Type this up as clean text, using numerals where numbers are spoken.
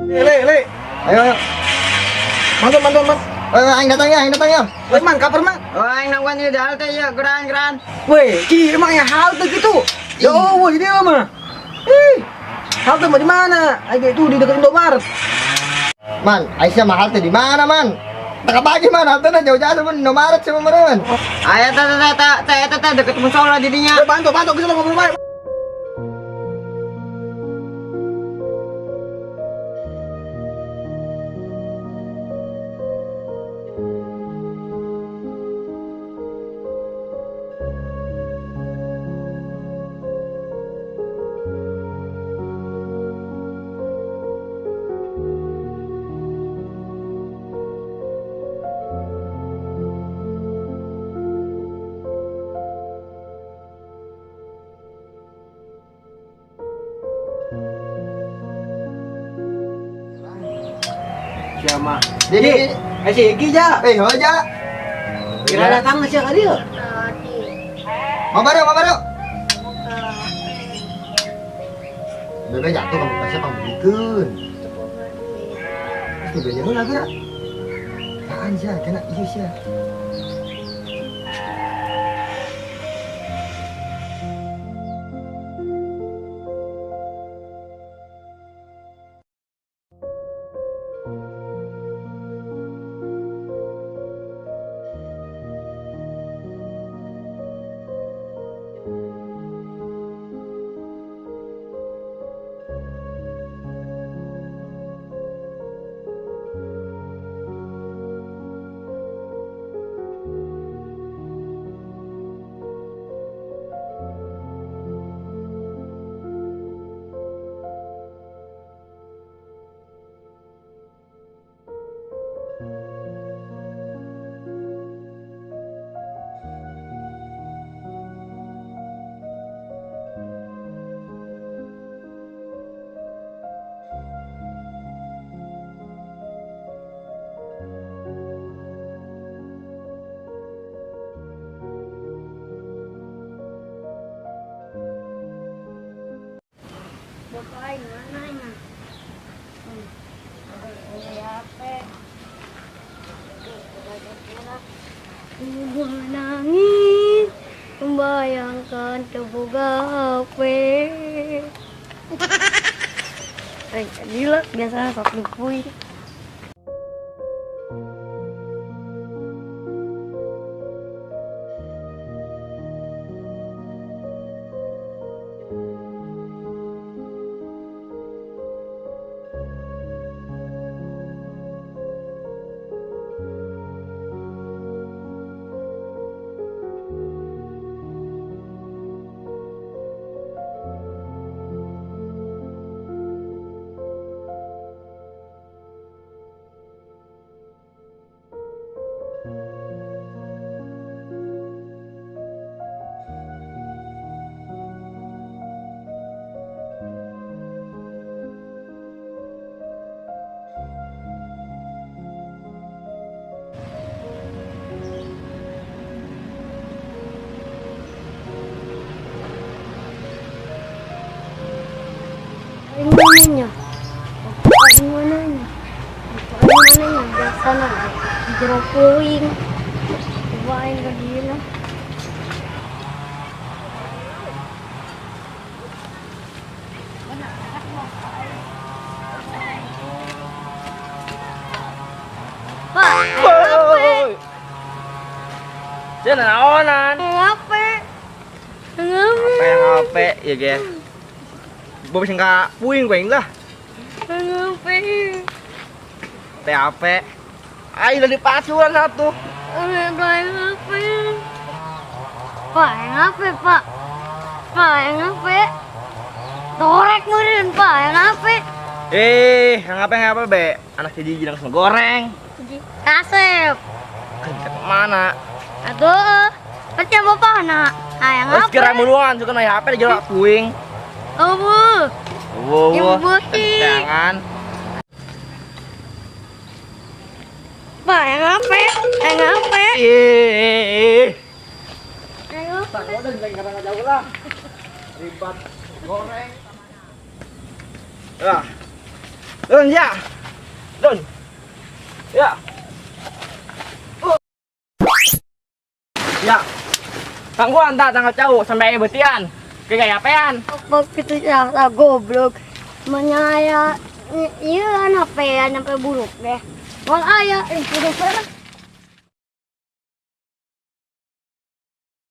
Le, le. Ayo, ayo. Mantu, mantu, mantu. Ayo, aing datang ya, aing datang ya. Woi, man, kapan, man? Oh, aing nangguan ieu di halte ya, geran geran. Woi, Ki, emang yang halte gitu? Ya Allah, jadi apa mah? Ih, halte mah di mana? Ayo itu di dekat Indomaret. Man, Aisyah mah halte di mana, man? Tak bagi man, halte na jauh-jauh man, Indomaret sama meureun. Aya teh teh teh teh teh teh deket musola di dinya. Woi, bantu, bantu, kita ngobrol baik. Siapa? Jadi, Eh, si Iki ja. eh, aja. Kira datang sih kali ya. Mabar yuk, mabar yuk. Bebe jatuh kamu kasih pambikeun. Terus bebe jauh lagi. Apaan sih? Kena iya sih. Bapak aing mana nya? HP. Menangis membayangkan terbuka HP. Eh, gila, biasanya sok dipui. Aing mananya? Aing mananya? Aing mananya? Biasana jero puing. Coba aing ka dieu lah. Pak, aing HP. Cenah naonan? Aing HP. Aing HP. Apa yang HP ya ge? Bawa sing ka puing gue lah. Aing HP. TAP. Ayo dari pasuran satu. Aing HP. Pak, aing HP, Pak. Pak, aing HP. Torek meureun, Pak, aing HP. Eh, yang apa yang apa be? Anak jadi langsung goreng. Kasep. Kerja kemana? Aduh, percaya bapak nak. Ayang Terus apa? kira muluan, suka naik HP dia puing. Oh, bu. Wow, Yang butik. Jangan. Pak, yang apa? Yang apa? Ih. Yang apa? Jauh lah. Ribat goreng. Lah. Don ya. Don. Ya. Oh. Ya. Tangguhan ta tangkap jauh sampai betian. Kayak gaya apean. Apa gitu ya, goblok. Menyaya iya HP-an sampai buruk deh. Mal aya, eh, udah.